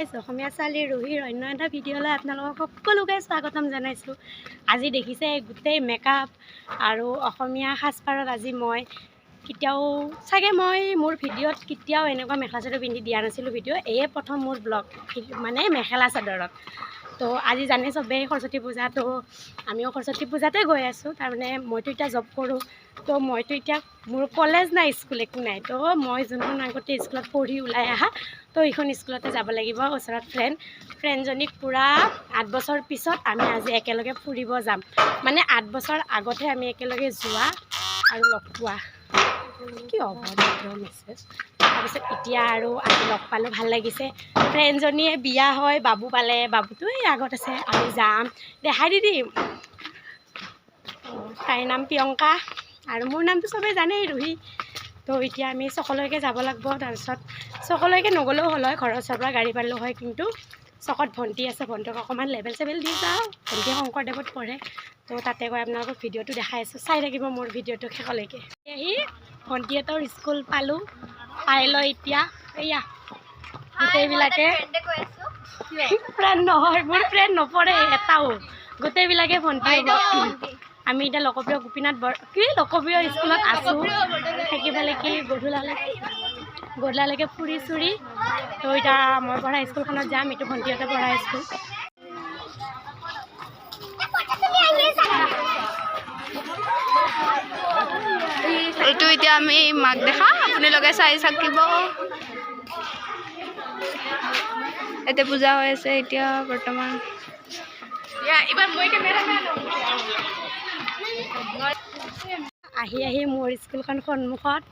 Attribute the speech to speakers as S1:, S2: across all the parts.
S1: Guys, অসমীয়া ছোৱালী ৰুহিৰ অন্য এটা ভিডিঅ'লৈ আপোনালোকক সকলোকে স্বাগতম জনাইছোঁ। আজি দেখিছে গোটেই মেকআপ আৰু অসমীয়া সাজপাৰত। আজি মই কেতিয়াও চাগে মই মোৰ ভিডিঅ'ত কেতিয়াও এনেকুৱা মেখেলা চাদৰ পিন্ধি দিয়া নাছিলোঁ ভিডিঅ'। এয়ে প্ৰথম মোৰ ব্লগ মানে মেখেলা চাদৰত। তো আজি জানে চবেই সৰস্বতী পূজা, তো আমিও সৰস্বতী পূজাতে গৈ আছোঁ। তাৰমানে মইতো এতিয়া জব কৰোঁ, তো মইতো এতিয়া মোৰ কলেজ নাই, স্কুল একো নাই। তো মই যোনখন আগতে স্কুলত পঢ়ি ওলাই অহা, তো এইখন স্কুলতে যাব লাগিব। ওচৰত ফ্ৰেণ্ডজনীক পূৰা 8 বছৰ পিছত আমি আজি একেলগে ফুৰিব যাম। মানে 8 বছৰ আগতহে আমি একেলগে যোৱা আৰু লগ পোৱা। কি হ'ব মেছেজ। তাৰপিছত এতিয়া আৰু আজি লগ পালোঁ, ভাল লাগিছে। ফ্ৰেণ্ডজনীয়ে বিয়া হয় বাবু পালে, বাবুটো এই আগত আছে। আমি যাম, দেখাই দি দিম। তাইৰ নাম প্ৰিয়ংকা আৰু মোৰ নামটো চবেই জানেই, ৰুহি। তো এতিয়া আমি চকলৈকে যাব লাগিব। তাৰপিছত চকলৈকে নগ'লেও হ'ল হয়, ঘৰৰ ওচৰৰ পৰা গাড়ী পালোঁ হয়, কিন্তু চকত ভণ্টি আছে, ভণ্টিক অকণমান লেবেল চেবেল দি যাওঁ। ভণ্টি শংকৰদেৱত পঢ়ে। তো তাতে গৈ আপোনালোকক ভিডিঅ'টো দেখাই আছোঁ, চাই থাকিব মোৰ ভিডিঅ'টো শেষলৈকে। আহি ভণ্টিহঁতৰ স্কুল পালোঁ, পাই লৈ এতিয়া এয়া গোটেইবিলাকে ফ্ৰেণ্ড নহয়, মোৰ ফ্ৰেণ্ড নপৰে এটাও, গোটেইবিলাকে ভণ্টি হ'ব। আমি এতিয়া লোকপ্ৰিয় গোপীনাথ বৰ কি লোকপ্ৰিয় স্কুলত আছোঁ। থাকি পেলাই কি গধূলালৈকে ফুৰি চুৰি, তো এতিয়া মই পঢ়া স্কুলখনত যাম। এইটো ভণ্টিহঁতে পঢ়া স্কুল।
S2: এইটো এতিয়া আমি মাক দেখা আপোনালোকে চাই থাকিব। এতিয়া পূজা হৈ আছে এতিয়া বৰ্তমান।
S1: এইবাৰ মই কেমেৰামেন। আহি আহি মোৰ স্কুলখন সন্মুখত।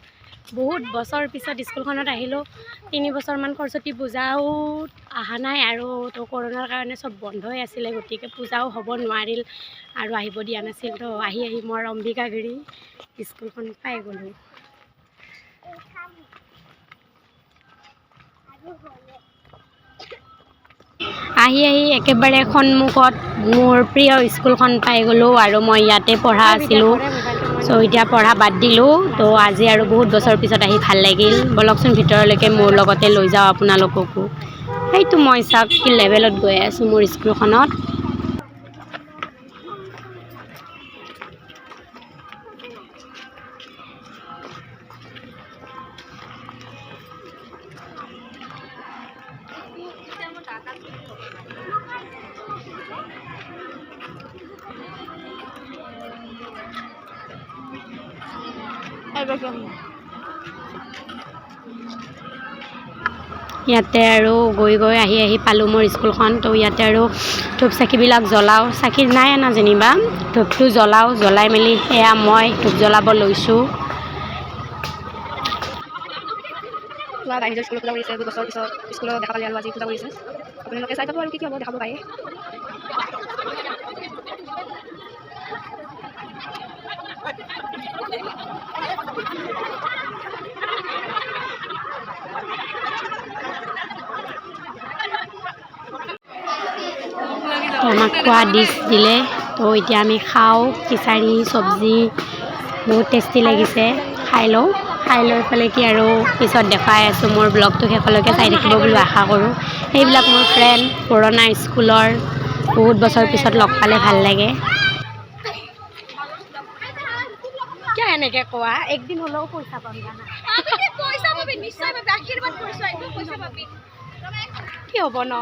S1: বহুত বছৰ পিছত স্কুলখনত আহিলোঁ। 3 বছৰমান সৰস্বতী পূজাও অহা নাই আৰু তো কৰোণাৰ কাৰণে চব বন্ধই আছিলে, গতিকে পূজাও হ'ব নোৱাৰিল আৰু আহিব দিয়া নাছিল। তো আহি আহি মই অম্বিকাগিৰি স্কুলখন পাই গ'লোঁ। আহি আহি একেবাৰে সন্মুখত মোৰ প্ৰিয় স্কুলখন পাই গ'লোঁ আৰু মই ইয়াতে পঢ়া আছিলোঁ। চ' এতিয়া পঢ়া বাদ দিলোঁ। তো আজি আৰু বহুত বছৰ পিছত আহি ভাল লাগিল। ব'লকচোন ভিতৰলৈকে মোৰ লগতে লৈ যাওঁ আপোনালোককো। সেইটো মই চাওক কি লেভেলত গৈ আছোঁ মোৰ স্কুলখনত। ইয়াতে আৰু গৈ গৈ আহি আহি পালোঁ মোৰ স্কুলখন। তো ইয়াতে আৰু ধূপ চাকিবিলাক জ্বলাওঁ। চাকি নাই অনা যেনিবা, ধূপটো জ্বলাওঁ। জ্বলাই মেলি সেয়া মই ধূপ জ্বলাব লৈছোঁ।
S2: চোৱা, তাই নিজৰ স্কুলত পূজা কৰিছে। বহুত বছৰ পিছত স্কুলত দেখা পালে আৰু আজি পূজা কৰিছে। আপোনালোকে চাই যাব আৰু কি কি হ'ব দেখাব পাৰে।
S1: তো আমাক খোৱা ডিছ দিলে। তো এতিয়া আমি খাওঁ খিচাৰি চব্জি, বহুত টেষ্টি লাগিছে। খাই লওঁ। খাই লৈ পেলাই কি আৰু পিছত দেখুৱাই আছোঁ। মোৰ ব্লগটো শেষলৈকে চাই থাকিব বুলি আশা কৰোঁ। সেইবিলাক মোৰ ফ্ৰেণ্ড, পুৰণা স্কুলৰ। বহুত বছৰ পিছত লগ পালে ভাল লাগে। কিয় এনেকৈ কোৱা? একদিন হ'লেও পইচা পাম জানা।
S2: পইচা পাবি, নিশ্চয় পাবি। আশীৰ্বাদ কৰিছো, একদম পইচা পাবি।
S1: কি হ'ব ন,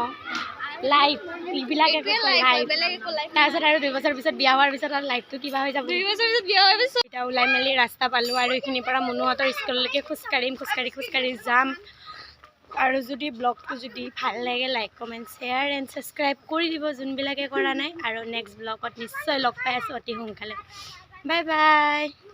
S1: লাইফ এইবিলাক একো লাইফ।
S2: বেলেগ একো লাইফ।
S1: তাৰপিছত আৰু 2 বছৰ পিছত বিয়া হোৱাৰ পিছত আৰু লাইফটো কিবা হৈ যাব।
S2: 2 বছৰ পিছত বিয়া হোৱাৰ পিছত।
S1: এতিয়া ওলাই মেলি ৰাস্তা পালোঁ আৰু এইখিনিৰ পৰা মুনুহঁতৰ স্কুললৈকে খোজকাঢ়িম। খোজকাঢ়ি খোজকাঢ়ি যাম। আৰু যদি ব্লগটো যদি ভাল লাগে, like, comment, share and subscribe কৰি দিব যোনবিলাকে কৰা নাই। আৰু নেক্সট ব্লগত নিশ্চয় লগ পাই আছোঁ অতি সোনকালে। Bye bye.